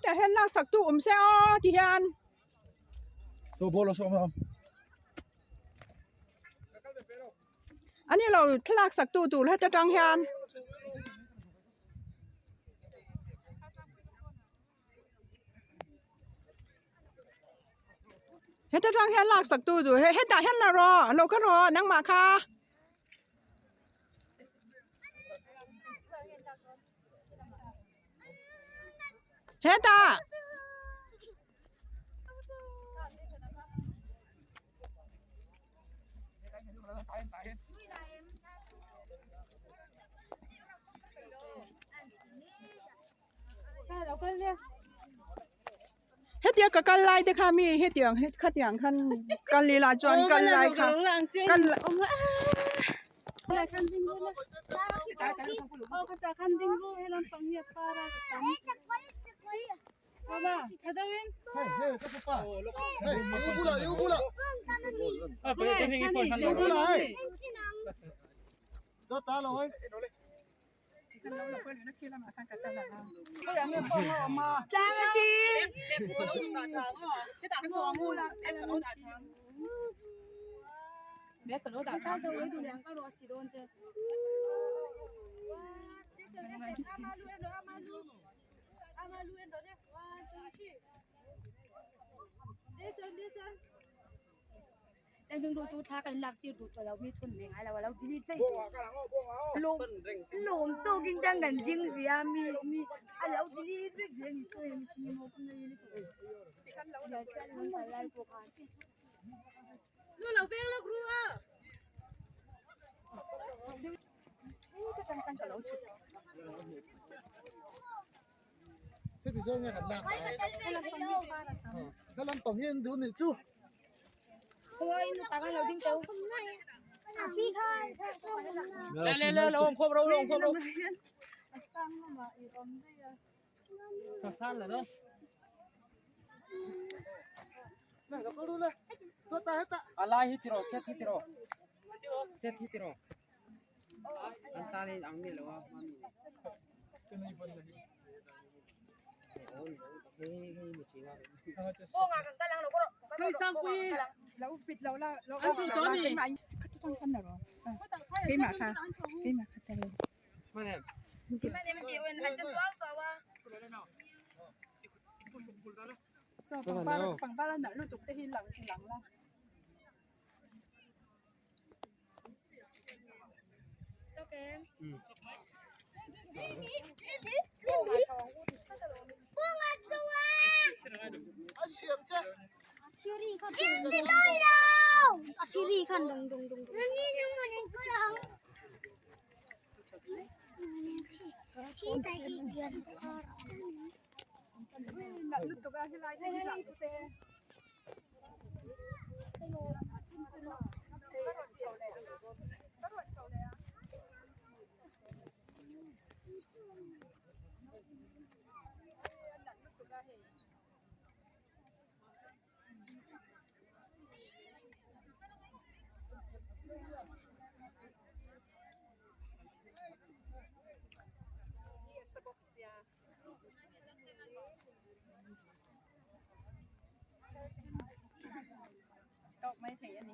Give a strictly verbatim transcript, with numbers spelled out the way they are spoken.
Tua hen laksaktu um se aw ti hian. So bolo so ma. Ani lo thalaksaktu tu heta tang hian. Heta tang hian laksaktu tu he, heta hian la rawh, lo ka rawh, nangmah kha. Heta. Hetia ka kal lai te kha mi, hetiang, het khatiang khan kal lila chuan kal lai kha. Kal la- Lengdung du chu thla kan lak tir duh tawh lo, mi thun mai ngai lo, a lo delete vek. Lawm, lawm tawkin dang kan ding ve a, mi, mi a lo delete vek zel ni tawh, mi si maw kum na delete tawh. Ya chian lawm ta lai pawh khan. Lu lo veng lawk ru a. Ka tang tang ka lo chuk. Heti zawng nge kan lak a. Ka lampang hi an duh ni chu. Hua in ka kan lo ding teu. Le, le, le, lo om khop ro, lo om khop ro. Ka san la lo. A lai hi tiro, set hi tiro. Set hi tiro. An ta le ang ni lo a, mami. Hei, hei, mi chinga. Hei, sang kui. Lo pit lo la, lo. An sui to mi. Keimah kha. Keimah kha ta le. Mane. Mane, mane, mane, an just wow, wow, wow. So, pangpar, pangpar na lutuk te hi lang, lang la. A chiri khan dong, dong, dong, dong. Tawk mai thei a ni.